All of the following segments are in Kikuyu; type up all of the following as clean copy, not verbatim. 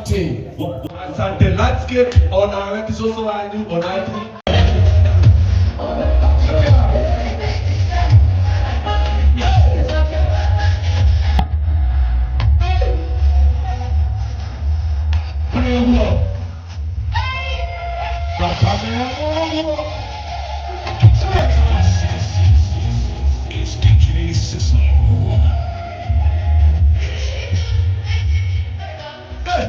Asante. Asante landscape onawe ti cũcũ wanyu onawe ti. Kũrĩ ũguo thakame ya mũrũguo. It's DJ Sislo. Hey!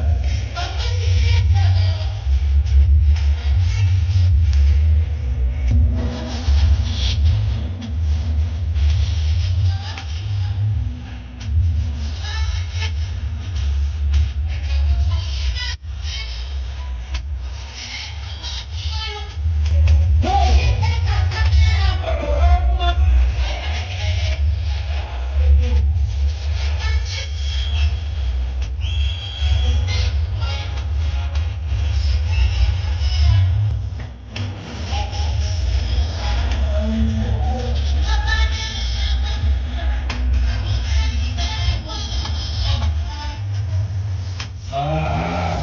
Ah.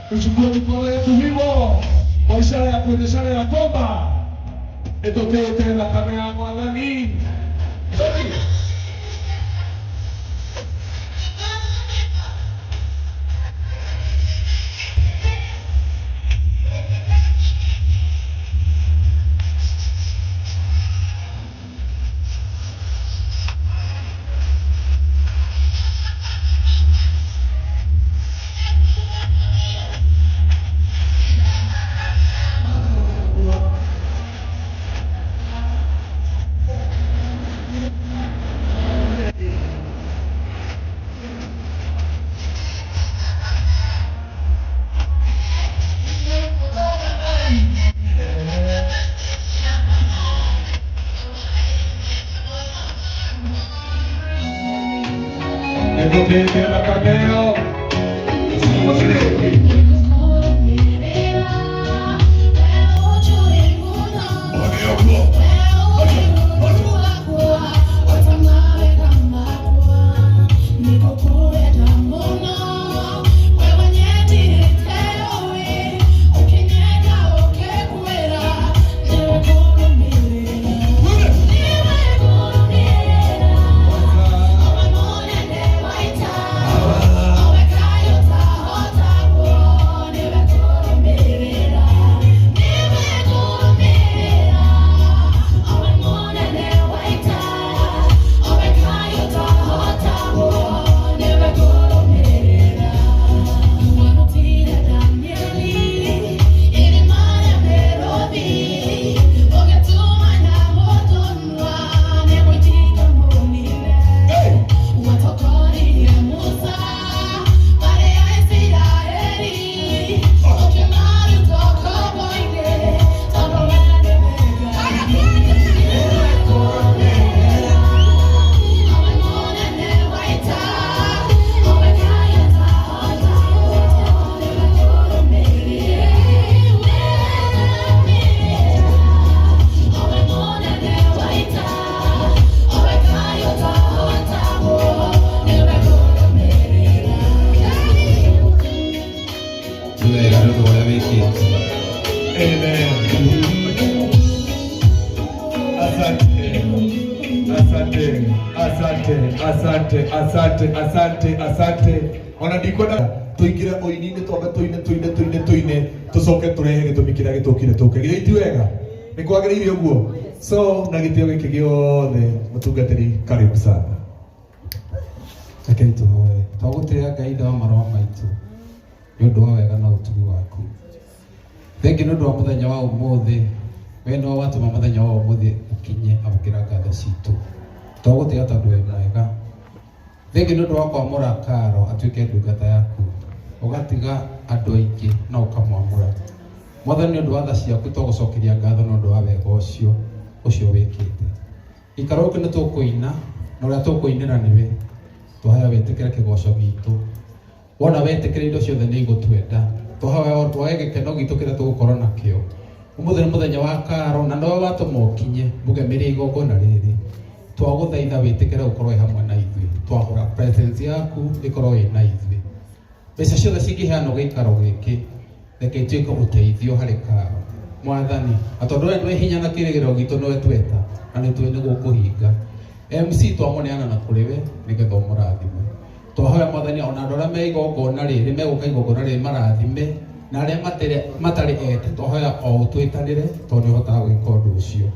Tuchukue mikono yetu hivyo kwa ishara ya kuonyeshana ya kwamba etotete thakame ya Mwathani. Sorry. Etotete thakame ĩyo. Mũtirĩki. Hey! Nĩ wega nĩ ũndũ wa ũrĩa wĩkĩte. Amen. Asante. Asante. Asante. Asante. Asante. Asante. Asante. Ona ndikwenda tuingire ũini-inĩ twambe tũine tũine tũine tũine tũcoke tũrehe gĩtũmi kĩrĩa gĩtũkire tũke. Githĩ ti wega? Nĩ kwagĩrĩire ũguo? So na gĩtĩo gĩkĩ gĩothe mũtungatĩri karibu sana. Rekei tũhoe. Twagũtĩĩa Ngai ithe wa maroho maitũ nĩ ũndũ wa wega na ũtugi waku. Thengiũ nĩ ũndũ wa mũthenya wa ũmũthĩ, we nĩwe watũma mũthenya wa ũmũthĩ ũkinye, amũkĩra ngatho citũ. Twagũtĩĩa tondũ wĩ mwega. Thengiũ nĩ ũndũ wa kwamũra Karo atuĩke ndungata yaku, ũgatiga andũ aingĩ na ũkamwamũra. Mwathani nĩ ũndũ wa tha ciaku twagũcokeria ngatho nĩ ũndũ wa wega ũcio ũcio wĩkĩte. Ikara gũkũ nĩ tũkũina na ũrĩa tũkũinĩra nĩwe. Twahoya wĩtĩkĩre kĩgoco gitũ. Wona wetĩkĩra indo ciothe nĩ igũtwenda. Twahoya twoe gĩkeno gitũ kĩrĩa tũgũkorwo nakĩo. Ũmũthĩ nĩ mũthenya wa Karo na nĩwe watũma ũkinye mũgemĩrie igongona rĩrĩ. Twagũthaitha wĩtĩkĩre gũkorwo wĩ hamwe na ithuĩ. Twahũra presence yaku ĩkorwo ĩ na ithuĩ. Mbeca ciothe cingĩheanwo gĩikaro gĩkĩ, reke ituĩke ũteithio harĩ karo. Mwathani, na tondũ we nĩwe hinya na kĩrĩgĩrĩro gitũ nĩwe tweta, na nĩ tũĩ nĩ gũkũhinga. MC twamũneana na kũrĩ we nĩgetha ũmũrathime. Twahoya Mwathani ona andũ arĩa me igongona rĩrĩ megũka igongona rĩrĩ marathime, na arĩa matarĩ ete twahoya o ũtwĩtanĩre tondũ nĩ ũhotaga gwĩka ũndũ ũcio.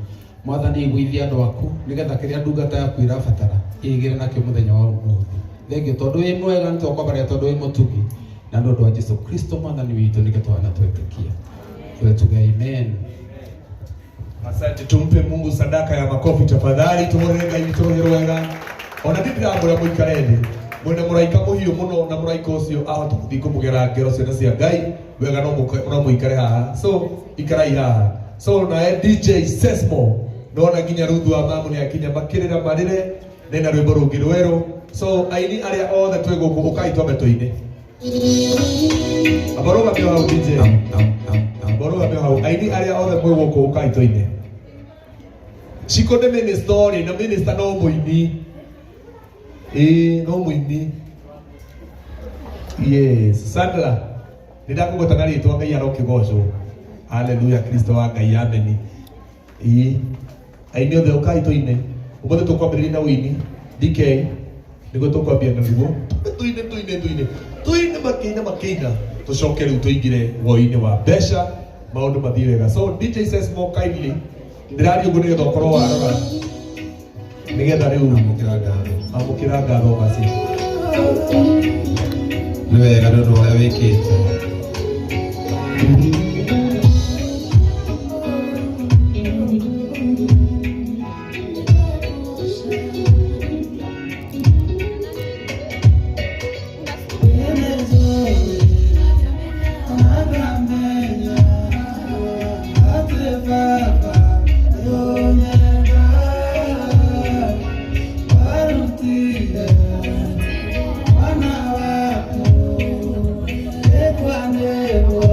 Mwathani iguithia andũ aku nĩgetha kĩrĩa ndungata yaku ĩrabatara ĩgĩre nakĩo mũthenya wa ũmũthĩ. Thengiũ tondũ wĩ mwega nĩ twakwambaria tondũ wĩ mũtugi, na nĩ ũndũ wa Jesu Kristo Mwathani witũ nĩkĩo twana twetĩkia. Tuge amen. Asante, tumpe Mungu sadaka ya makofi tafadhali, tuhorere Ngai witũ rũhĩ rwega. Ona ndĩramwĩra mũikare thĩ, mwĩna mũraika mũhiũ mũno na mũraika ũcio ahota gũthiĩ kũmũgera ngero ciana cia Ngai wega, no mũikare haha. So ikarai haha. So naye DJ Sesmo nona nginya Ruthu wa mamu nĩ akinya makĩrĩra marĩre nena rwĩmbo rũngĩ rwerũ. So aini arĩa othe twĩ gũkũ ũkai twambe tũine. Amba rũgamio hau DJ. Amba rũgamio hau. Aini arĩa othe mwĩ gũkũ ũkai tũine. Ciko nĩ minister rĩ, na minister no mũini. Ĩĩ no mũini. Yes, Sandra. Nĩ ndakũgweta na rĩtwa Ngai arokĩgocwo. Haleluya, Kristo wa Ngai, ameni. Ĩĩ. Aini othe ũkai tũine. Ũmũthĩ tũkwambĩrĩria na ũini. DK nĩguo tũkwambia naguo. Tũine tũine tũine. Tũine makĩina makĩina. Tũcoke rĩu tũingĩre woi-inĩ wa mbeca maũndũ mathiĩ wega. So DJ Sesmo kindly ndĩraria ũguo nĩgetha ũkorwo warora nĩgetha rĩu Amũkĩra ngatho. Amũkĩra ngatho basi. Nĩ wega nĩ ũndũ ũrĩa wĩkĩte. Mwana wako, ekwanebo.